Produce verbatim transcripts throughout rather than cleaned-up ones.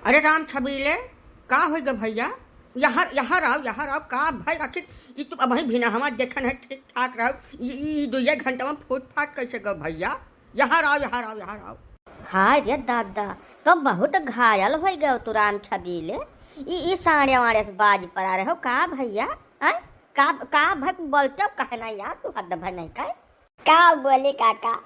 अरे राम छबीले, का होइ ग भइया? यहाँ, यहाँ रहो, यहाँ रहो। का भइ, आखिर ई तू अबहीं भिनहवा देखन है, ठीक ठाक रहो। ई, ई, ई दुइये घंटा में फूट फाट कैसे ग भइया? यहाँ रहो, यहाँ रहो, यहाँ रहो। हाय रे दादा, तो बहुत घायल होइ गयो तू राम छबीले। ई, ई साँड़े वाँड़े से बाज परा रहो का भइया? हैं? का, का भइ बोलते हो, कहे ना यार, तू हद भइ नहीं कहे। का बोली काका,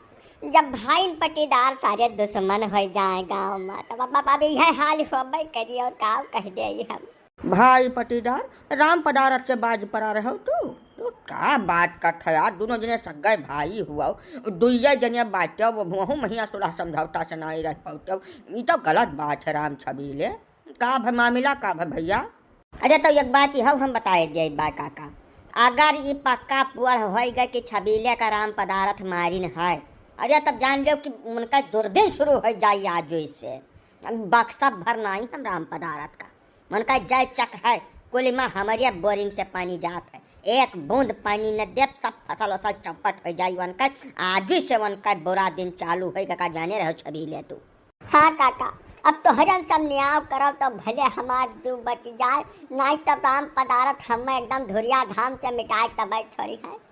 जब भाई पटीदार सारे दुश्मन होइ जाए गाँव में, तब अब, अब, अब यह हाल होबे करी और का कह दे हम। भाई पटीदार, राम पदारथ से बाज परा रहो तू? तू का बात करत है यार, दुनो जने सगे भाई हुआ, दुइये जने बाटे, वो वहू महिया सुलह समझौता से नाई रह पाते, ई तो गलत बात है राम छबीले। का भ-, मामिला का भ-, भइया? अरे तो एक बात ई हौ, हम बताए दिए बा काका, अगर ई पक्का पुअर होइ गए कि छबीले का राम पदारथ मारिन है, अरे तब जान लो कि उनका दुर्दिन शुरू होइ जाई आज इससे। बक्सा भर नाई हम राम पदारथ का, उनका जय चक है, कुल में हमरे बोरिंग से पानी जात है, एक बूंद पानी न देब, सब फसल वसल चौपट होइ जाई उनका, आज से उनका बुरा दिन चालू होइ गए का, जाने रहो छबीले तू। हाँ काका, अब तोहरन सब न्याव करब तो भले हमार जीव बच जाए, नाई तब राम पदारथ हमें एकदम धुरिया धाम से मिटाए तबे छोड़ी है।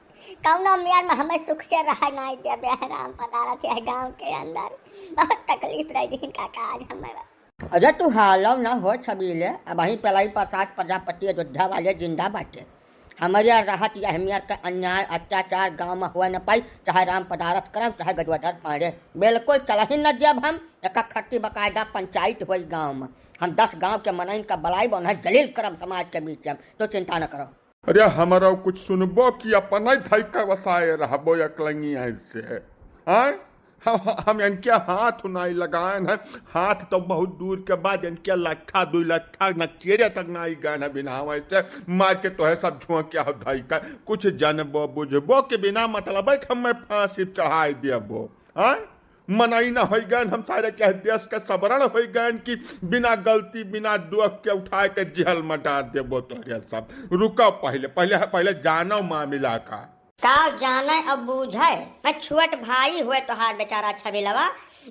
कौनो मेर में हमें सुख से रह नाई देबे है राम पदारथ यह गाँव के अंदर। बहुत तकलीफ रह दिन काका आज हमें। अरे तू हालव न हो छबीले, अबहीं पेलाई प्रसाद प्रजापति अयोध्या वाले जिंदा बाटे। हमरे रहत यह मेर के अन्याय अत्याचार गाँव में हुए न पाई, चाहे राम पदारथ करम, चाहे गजोधर पांड़े, बिल्कुल चलही न देब हम। एक खट्टी बकायदा पंचायत होई गाँव में। हम दस गाँव के मनइन का बलाइब, उन्हें जलील करब समाज के बीच में, तो चिंता न करो। अरे हमरा कुछ सुनबो कि अपना ही धई का वसाए रहबो अकलंगी ऐसे, हैं? हम, हम इनके हाथ नाई लगाएन है, हाथ तो बहुत दूर के बाद इनके लट्ठा दुई लट्ठा नचेरे तक नाई गएन है बिना हवाई से मार के तोहे सब झोंके हो धई का। कुछ जनबो बुझबो के बिना मतलब है कि हमें फांसी चढ़ाई देबो, हैं? मनई ना होई गएन, हम सारे के देश के सबरण होई गएन कि बिना गलती बिना दुख के उठाए के जेल में डाल देबो तोहरे सब। रुको पहले, पहले, पहले जानो मामिला का। का जाने अब बूझे, मैं छोट भाई हुए तोहार बेचारा छबीलवा,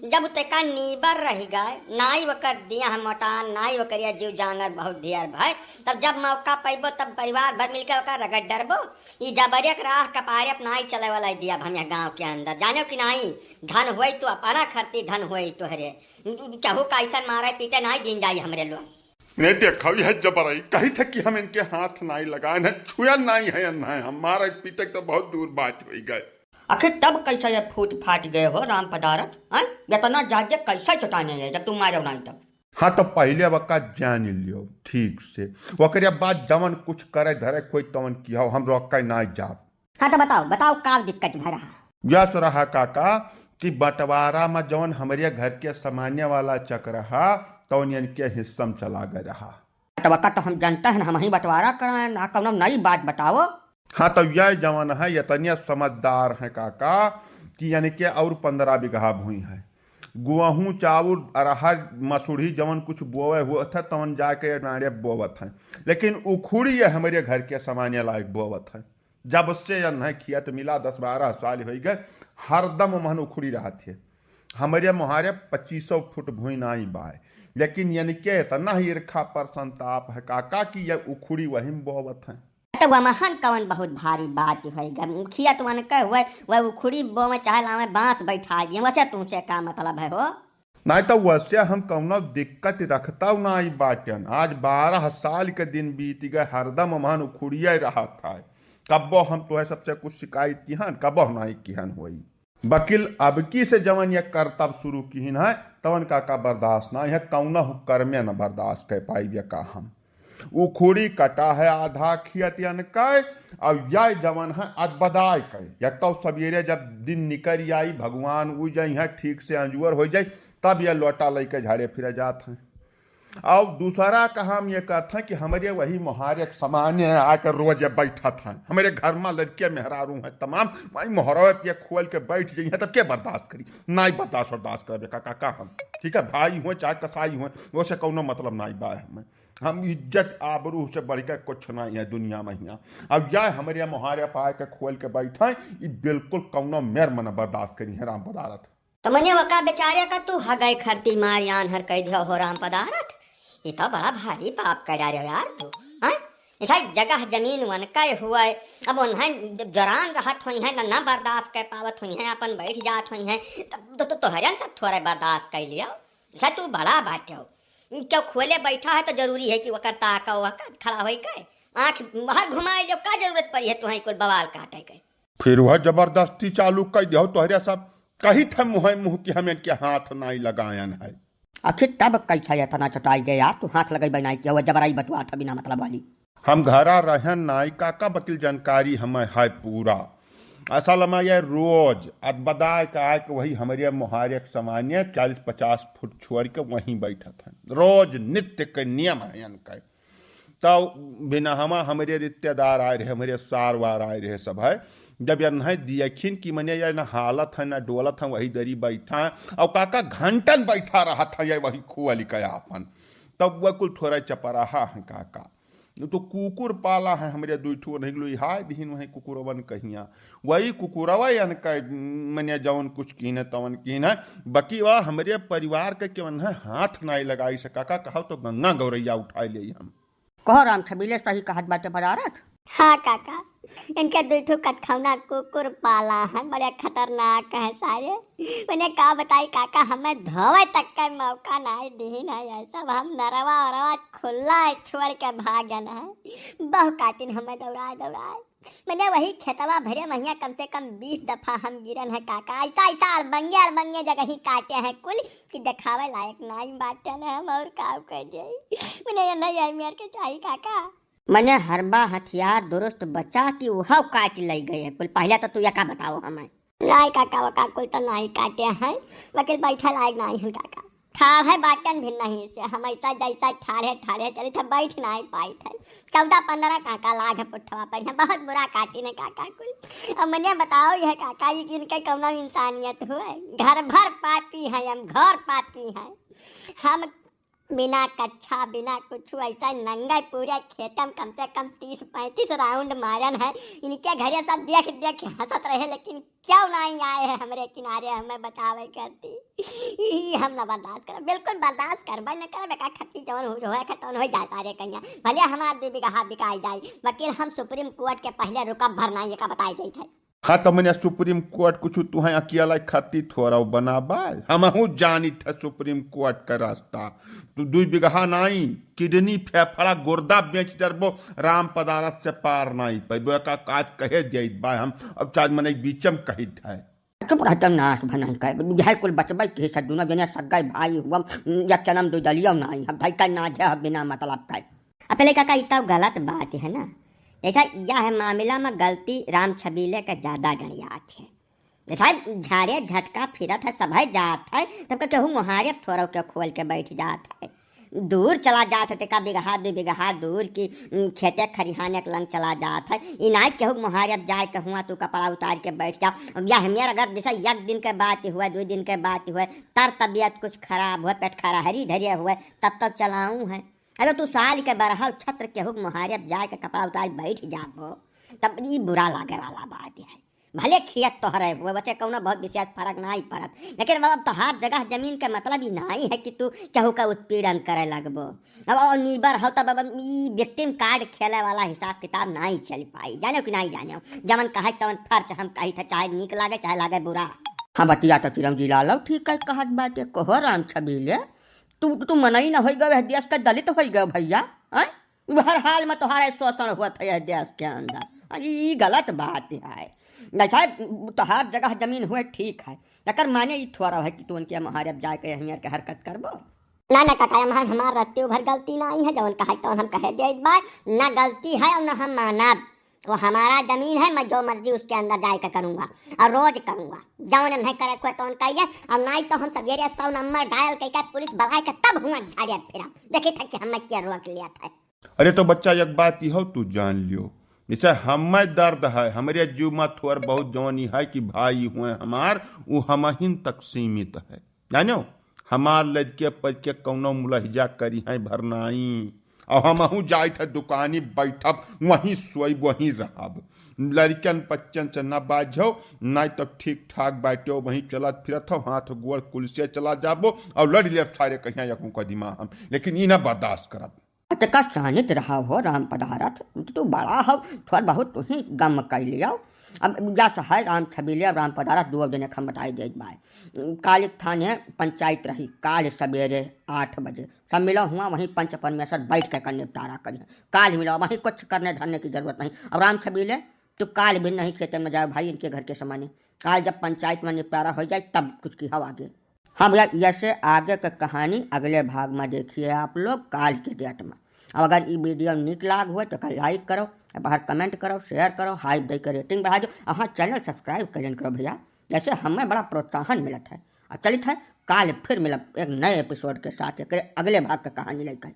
जब तेका नीबर रह गए, नाई वकर दिया हम मोटान, नाई वकर या जीव जांगर बहुत ढेर भय, तब जब मौका पैबो तब परिवार भर मिलके ओकर रगड़ डरबो। ई जबरियक राह कपारे अपनाई चले वाला दिया हम यह गाँव के अंदर, जानो कि नाई, धन होई तो अपना खरती धन होई तोहरे, केहू का ऐसन मारे पीटे नाई दिन जाई हमरे लोग। नहीं देखो, यह जबरई कही थे कि हम इनके हाथ नाई लगाएन है, छुया नाई है, नहीं, हम मारे पीटे तो बहुत दूर बात होई गए। आखिर तब कैसे ये फूट फाट गए हो राम पदारथ, हैं? इतना जादे कैसे चुटाने है जब तुम मारो नाई तब? हाँ, तो पहले वका जान लियो ठीक से, ओकरे बाद जवन कुछ करे धरे कोई तवन किहो, हम रोक के नाई जाब। हाँ, तो बताओ, बताओ, का दिक्कत भय रहा? यस रहा काका कि बंटवारा में जौन हमरे घर के सामान्य वाला चक रहा, तौन इनके हिस्सा में चला गए रहा। बंटवारा तो हम जानते हैं, हम ही बंटवारा कराएं ना, कौनो नई बात बताओ। हाँ, तो यह जवन है, इतने समझदार हैं काका कि इनके और पन्द्रह बीघा भूमि है। गेहूं, चाउर, अरहर, मसूरी जवन कुछ बोवे हुआ था, तवन जाके डांडे बोवत हैं। लेकिन उखुड़ी ये हमरे घर के सामान्य लायक बोवत हैं। जब से यन्हे खेत मिला, दस बारह साल होइ गए, हरदम ओमहन उखुड़ी रहत है। हमरे मोहारे पच्चीसौ फुट भुइँ नाई बाय, लेकिन यनके इतना ही ईर्खा पर संताप है काका कि ये उखुड़ी वही में बोवत हैं। तो वमहन कवन बहुत भारी बात होइ गए, खेत वनके हुए, वह उखुड़ी बोवे चाहे लावे बांस बैठा दिए, वसे तुमसे का मतलब है हो? नाहीं तो वैसे हम कौनो दिक्कत रखतउ नाहीं बाटेन। आज बारह साल के दिन बीत गए, हरदम हमहन उखुड़िए रहत है। कब्बो हम तोहे सबसे कुछ शिकायत किहन, कब्बो नाहीं किहन होई। बकिल अबकी से जवन ये करतब शुरू किहिन है, तवन काका बर्दाश्त नाहीं है, कौनो कर्मे न बर्दाश्त कर पाइबे का हम। उखुड़ी कटा है आधा खेत यनके, और यह जवन है अदबदाय के। या तो सवेरे जब दिन निकल आई, भगवान उइ जाई हैं, ठीक से अंजुअर होइ जाई, तब यह लोटा लइके झाड़े फिरे जात हैं। और दूसरा का हम ये कहत हैं कि हमरे वही मोहारे के सामने आके रोज बैठत हैं। हमरे घर में लड़के मेहरारू हैं तमाम, वही मोहरवे पे खोल के बैठ जाई हैं, तब के बर्दाश्त करी? नाहीं बर्दाश्त, बर्दाश्त करबे का, का, का हम? ठीक है, भाई हुए चाहे कसाई हुए, वैसे कौनो मतलब नाहीं बा हमें। हम इज्जत आबरू से बढ़ के कुछ नाहीं है दुनिया में हियाँ। अब यह हमरे मोहारे पाए के खोल के बैठा, ई बिल्कुल कौनो मेर मन बर्दाश्त करी है राम पदारथ। तो मने वका बेचारे का तू हगई खरती मार यान हर कह दिया हो राम पदारथ। ये तो बड़ा भारी पाप कर डारे हो यार तू, हैं? ऐसा जगह जमीन वनकै हुए, अब उन्हें जब जरान रहत होइहैं, ना, ना बर्दाश्त कर पावत होइहैं, अपन बैठ जात होइहैं, तब तो, तो तोहरन सब थोड़ा बर्दाश्त कर लियो। ऐसा तू बड़ा बाटे हो, क्यों खोले बैठा है तो जरूरी है कि वकर ताका वकर खड़ा होई के आँख बाहर घुमाए जो का जरूरत पड़ी है तुहैं कुल बवाल काटे के? फिर वह जबरदस्ती चालू कर दियो तोहरे सब, कही थे मुँह मुँह कि हम इनके हाथ नाई लगायन है। आखिर तब कैसा इतना चटाई गया यार, तू हाथ लगई बनाई के हुआ जबराई बतुआ था बिना मतलब वाली। हम घरा रहन नाई काका, बकिल जानकारी हमें है पूरा। असल में ये रोज अदबदाय का आए के वही हमरे मोहारे के सामान्य चालीस पचास फुट छोड़ के वहीं बैठत हैं। रोज नित्य के नियम है इनका। तब बिना हमा हमरे रिश्तेदार आए रहे, हमरे सार वार आए रहे सब है। जब यह नहीं दियखिन कि मने यह ना हालत है, ना डोलत है, वही दरी बैठा है। और काका घंटन बैठा रहत है, यह वही खोल के आपन। तब वह कुल थोड़ा चपराहा है काका। तो कुकुर पाला है हमरे दुई ठो, नहीं लो हाय दिहिन वही कुकुरवन कहिया। वही कुकुरवा यन का, मने जौन कुछ कीने तवन कीने, बाकी वह हमरे परिवार के केवन है हाथ नाई लगाई सका का, कहो तो गंगा गौरैया उठाए ले हम। कहो राम छबीले सही कहत बाटे बरारत। हाँ काका, इनके दुई ठो कटखौना कुकुर पाला है, बड़े खतरनाक है सारे। उन्हें का बताई काका, हमें धोवे तक का मौका नाई दीन है, ये सब हम नरवा अरवा खुला है छोड़ के भागन है। बहु काटिन हमें दौड़ाए दौड़ाए, मने वही खेतवा भरे महिया कम से कम बीस दफा हम गिरन है काका। ऐसा ऐसा अड़बंगे अड़बंगे जगह ही काटे हैं कुल कि देखावे लायक नाई बाटे न हम, और का कर जाई। मने ये नहीं है मेर के चाही काका। मने हरबा हथियार दुरुस्त बचा कि वह काट ले गए कुल। पहले तो तू यका बताओ हमें। नाई काका, वका कुल तो नाई काटे हैं, वकील बैठा लायक नाई है काका। ठाढ़े बाटन भी नहीं से, हम ऐसा जैसा ठाढ़े ठाढ़े चली थे, बैठ नहीं पाई थे। चौदह पन्द्रह काका लाग है पुट्ठवा पर, बहुत बुरा काटी ने काका कुल। अब मने बताओ यह काका, ये इनके कौनो इंसानियत हुए? घर भर पापी है हम, घर पापी है हम। बिना कच्छा, बिना कुछ ऐसा नंगे पूरे खेतम कम से कम तीस पैंतीस राउंड मारन है। इनके घरे सब देख देख के हंसत रहे, लेकिन क्यों नहीं आए हैं हमरे किनारे हमें बचावे करती। ई हम न बर्दाश्त करब, बिल्कुल बर्दाश्त करबे न करब। एका खत्ती जवन हो, होए के तवन हो जाए सारे कन्या, भले हमार दू बीघा बिकाई जाए। वकील हम सुप्रीम कोर्ट के पहले रुकब भर नहीं, एका बताई देत है। हाँ, तो मने सुप्रीम कोर्ट कुछ तुहें अकेला खत्ती थोड़ा बनाबा, हमहू जानित है सुप्रीम कोर्ट का रास्ता। तू दुई बिगहा नाई, किडनी, फेफड़ा, गुर्दा बेच डरबो, राम पदारथ से पार नाई पैबो। एका काज कहे जाइत बा हम, अब चार मने बीचम कहित है। चुप रह, तब नाश भनाई का, यह कुल बचबै के हिस्सा, दोनों जने सगाई भाई हुआ, या चनम दो दलिया नाई, हम भाई का नाज है, बिना मतलब का। अब पहले काका, ई तब गलत बात है ना, जैसा यह मामला में गलती राम छबीले का ज्यादा गणियात है। जैसा झाड़े झटका फिरत है, सभे जात है, तब का केहू मुहारे थोड़ा के खोल के बैठ जात है। दूर चला जात है, तेका बिगहा, दू बिगहा दूर की, उम, खेते खरिहान एक लंग चला जात है। ई नाई केहू मुहारे जाए के हुआ तू कपड़ा उतार के बैठ जा। अब यह मेर अगर जैसा एक दिन के बात हुआ, दो दिन के बात हुआ, तर तबियत कुछ खराब हुआ, पेट खराहरी धरे हुआ, तब तक चलाऊं है। अगर तू साल के बरहल छत्र केहू मुहारे जाए के कपड़ा उतार बैठ जाबो, तब ई बुरा लागे वाला बात है। भले खेत तोहरे हुए, वैसे कौनो बहुत विशेष फर्क नाई पड़त, लेकिन अब तोहार जगह जमीन के मतलब ई नाई है कि तू केहू का उत्पीड़न करे लगबो। अब और नीबर हो तब अब ई विक्टिम कार्ड खेले वाला हिसाब किताब नाई चल पाई। जाने कि नाई जाने, जवन कहे तवन फर्ज हम कही थे, चाहे नीक लागे चाहे लागे बुरा। हाँ, बतिया तो चिरंजी लालो ठीक है कहत बाटे, कहो राम छबीले, तू, तू मनई न होई गए, देश का दलित होई गए भैया, हैं? हर हाल में तोहार शोषण हुआ था यह देश के अंदर। अरे, ई गलत बात है। अच्छा, तोहार जगह जमीन हुए ठीक है, एकर माने ई थोड़ा है कि तू उनके मुहारे जाए के यहीं के हरकत करबो। ना, ना काका, हमार, हमार रत्ती भर गलती नाई है, जवन कहे तवन हम कहे देत बा, ना गलती है और ना हम मानब। वो हमारा जमीन है, मैं जो मर्जी उसके अंदर जाए के करूँगा और रोज करूँगा। जवन नहीं करे कोई तवन कहिए, और नाई तो हम सवेरे सौ नंबर डायल करके पुलिस बुलाए के तब हुआ झाड़िया फिरब। देखी था कि हमें क्या रोक लिया था। अरे तो बच्चा, एक बात इहो तू जान लियो, जैसे हमें दर्द है, हमरे जीव में थोड़ बहुत जौन ई है कि भाई हुए हमार, वो हमहिन तक सीमित है, जानो? हमार लड़के पर के कौनो मुलहिजा करी है भर नाई, और हमहू जाइत है दुकानी बैठब, वहीं सोइब, वहीं रहब। लड़िकन बच्चन से ना बाझो, नाहीं तो ठीक ठाक बाटे, वहीं चलत फिरत हो, हाथ गोड़ कुल से चला जाबो और लड़ लेब सारे कहिया यकू का दिमाग हम, लेकिन ई ना बर्दाश्त करब। अतका शानित रहा हो राम पदारथ, तू बड़ा हो, थोड़ बहुत तू ही गम कर लियो। अब जस है राम छबीले, अब राम पदारथ दुओ जने के हम बताई देत बाय। कालिक थाने पंचायत रही, काल सबेरे आठ बजे सब मिलो हुआ, वहीं पंच परमेश्वर बैठ के कर निपटारा करिए। काल मिलो, वहीं कुछ करने धरने की जरूरत नहीं। अब राम छबीले, तू काल भी नहीं खेते में जाओ भाई, इनके घर के समाने। काल जब पंचायत में निपटारा हो जाए तब कुछ की हवा आगे। हाँ भैया, ऐसे आगे का कहानी अगले भाग में देखिए आप लोग काल के डेट में। अब अगर ई वीडियो नीक लाग हुए तो एकर लाइक करो, बाहर कमेंट करो, शेयर करो, हाई दे के रेटिंग बढ़ा दो, और हाँ, चैनल सब्सक्राइब कर लेन करो भैया, जैसे हमें बड़ा प्रोत्साहन मिलत है। और चलित है काल फिर मिलब एक नए एपिसोड के साथ, एकरे अगले भाग का कहानी लेकर।